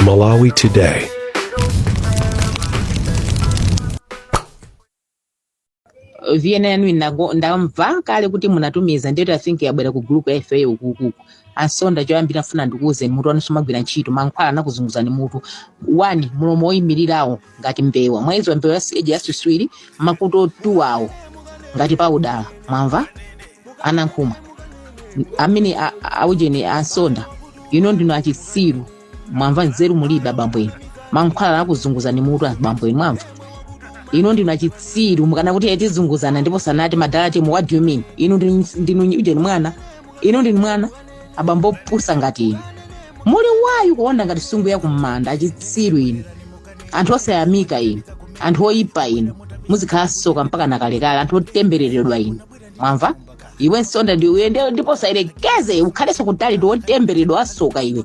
Malawi Today. VN yanu ndamva kale kuti munatumiza, ndiye I think yabwera ku group ya FA ukukuku. Ansonda, choyambira funa ndikuuze, mutu wanu sumagwira ntchito, mankhwala anakuzunguzani mutu. One, mulomo woyimirirawo ngati mbewa, mwezi wa mbewa ija yasuswiri, makutu otuwawo ngati paudala, mwamva anankhuma amene aujeni. Ansonda, ino ndinu achisiru, mwamva? Nzeru mulibe, abambo inu. Mankhwala anakuzunguzani mutu, abambo inu, mwamva? Ino ndinu achitsiru. Mukana kuti tizunguzana ndipo sanati madala timu, what do you mean? Inu ndinu ujeni mwana, inu ndinu mwana, abambo opusa ngati inu. Muli wayu kuona ngati sungu ya kumanda, achitsiru inu, anthu osayamika inu, anthu oyipa inu, muzikhala soka mpaka nakalekale, anthu otembereredwa inu, mwamva? Iwe Nsonda, ndiwe ndipo sayerekeze ukhalenso kutali, ndi wotembereredwa, wasoka iwe,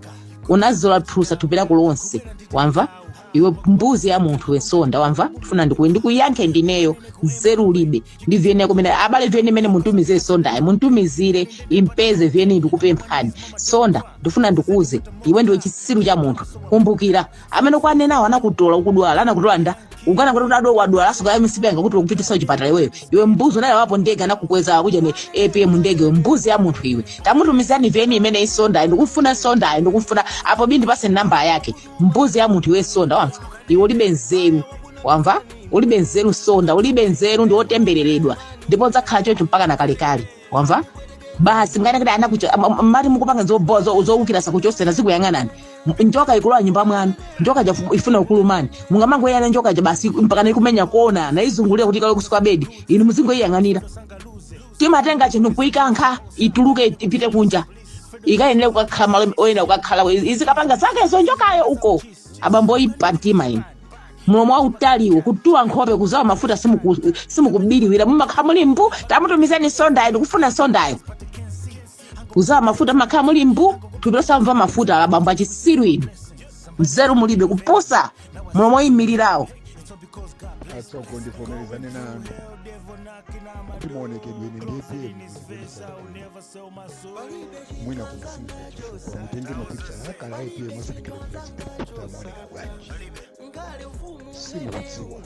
unazola phulusa thupi lako lonse, wamva? Iwe mbuzi ya munthu wensonda, wamva? Tifuna ndikuyankhe ndineyo, nzeru ulibe. Ndi VN yako imene, abale, VN imene muntumizire Sondayi, muntumizire impeze VN, ndikupemphani. Sonda, ndifuna ndikuuze, iwe ndiwe chisiru cha munthu. Kumbukira amene kwanenawo anakutola ukudwala, anakutola nda ukana kuti ado wadwala asuka ya misipe yanga kuti ukupitisa kuchipatala. Iweyo, iwe mbuzi, unali wapo ndege anakukweza kuja ni APM ndege. Iwe mbuzi ya munthu iwe, tamutumizani VN imene isondayi, ndikufuna Sondayi, ndikufuna apo bindi pase namba yake. Mbuzi ya munthu iwe Sonda, wamva? Iwe ulibe nzeru, wamva? Ulibe nzeru Sonda, ulibe nzeru, ndi wotembereredwa ndipo udzakhala choncho mpaka na kalekale, wamva? Basi ngati kuti anakucha mati mukupanga zobowa zowukira sakuchosera zikuyang'anani. Njoka ikulowa nyumba mwanu, njoka ja ifuna kukulumani, mungamangoyana njoka ja basi mpaka naikumenya kona naizungulira kuti ikalowe kusuka bedi, inu muzingoyiyang'anira? Timatenga chinthu kuikankha ituluke ipite kunja, ikayenera kukakhala malo oyenera kukakhala, izikapanga zakezo njokayo uko. Abambo oyipa mtima inu, mulomo wautaliwo, kutuwa nkhope, kuzawa mafuta, simukubiriwira, mumakhala muli mbu. Tamutumizani Sondayo, ndikufuna Sondayo. Kuzawa mafuta, mumakhala muli mbu, thupi losamva mafuta. Abambo achisiru inu, nzeru mulibe, kupusa, mulomo oyimirirawo. Atsogo, ndivomerezane nanu kuti maonekedwe ine ndi APM mwina kundisinza, chifukwa mutenge mapicture akale a APM asanakhale president kuti amaoneka bwanji. Simukudziwa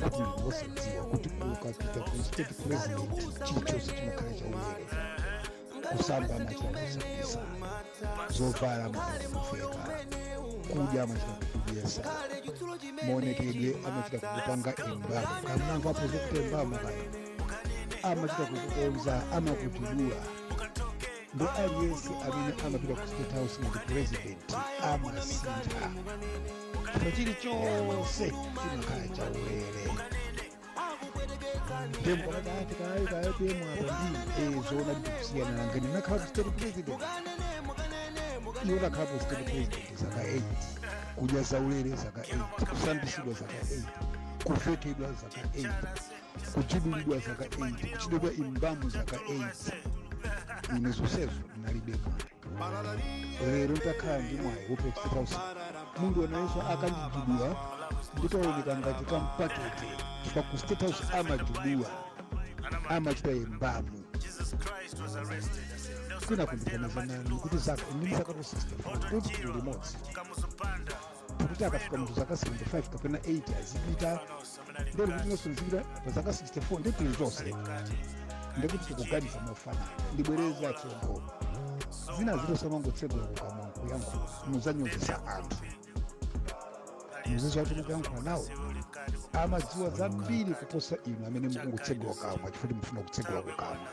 kuti ndinu osadziwa kuti ukapita ku state president chilichonse chimakhala chaulere. Kusamba amachita kusambisa, zovala amachita kuveka, kudya amachita kukudyesa, maonekedwe amachita kukupanga embalm. Kamunamvapo zokuti embalm kaya amachita kukukonza, amakutidula. Ndi aliyense amene amapita ku State House ngati president amasintha, chifukwa chilichonse chimakhala chaulere. Ndiye mukamati ati kayi ka APM apa ndi zoona ndikusiyana nanga ndinakhala ku state president, iwo nakhala ku state president zaka 8, kudya zaulere zaka 8, kusambisidwa zaka 8, kuvekedwa zaka 8, kujidulidwa zaka 8, kuchitidwa embalm zaka 8. Ine zonsezo ndinalibe mwayi. Lero ntakhala ndi mwayi wopita ku State House, munthu nayenso akandijudula ndikaoneka ngati kampakete, chifukwa ku State House amajudula, amachita embalm. Kwina kundivomereza nanu kuti zaka ndili zaka 64, kuti tili limodzi, kuti akafika munthu zaka 75 kapena 80 azipita, nderi kuti nonso nzipita pa zaka 64, ndi tili tonse, ndikuti tikuganiza mofanana. Ndibwereze, atsogo, zina zito samangotsegula kukamwa nkuyankhula, muzanyozesa anthu. Muzidziwa kuti mukuyankhula nawo amadziwa zambiri kuposa inu amene mukungotsegula kamwa chifukwa mufuna kutsegula kukamwa.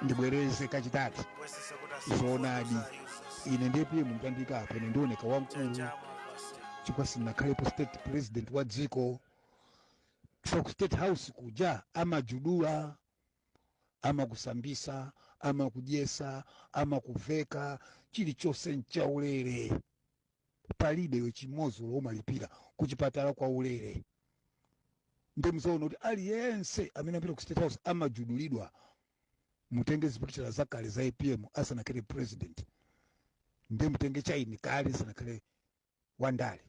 Ndibwereze kachitatu, zoonadi ine ndi APM mtandika apa, ine ndioneka wamkulu chifukwa sindinakhalepo state president wa dziko, chifukwa ku State House kuja amajudula, amakusambisa, amakudyesa, amakuveka, chilichonse nchaulere, palibe iwe chimodzi umalipira. Kuchipatala kwa ulere. Ndi mzoona kuti aliyense amene apita ku State House amajudulidwa. Mutenge zipikitala zakale za APM asanakhale president, ndi mutenge chaini kale asanakhale wandale,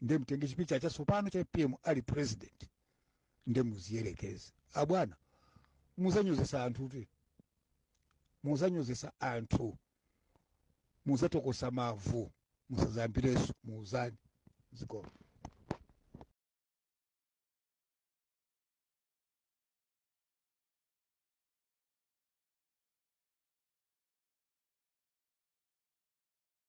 ndi mutenge chipicha chatsopano cha APM ali president, ndi muziyerekeze. Abwana, muzanyozesa anthu, kuti muzanyozesa anthu, muzatokosa mavu. Musazayambirenso, muuzani. Zikomo.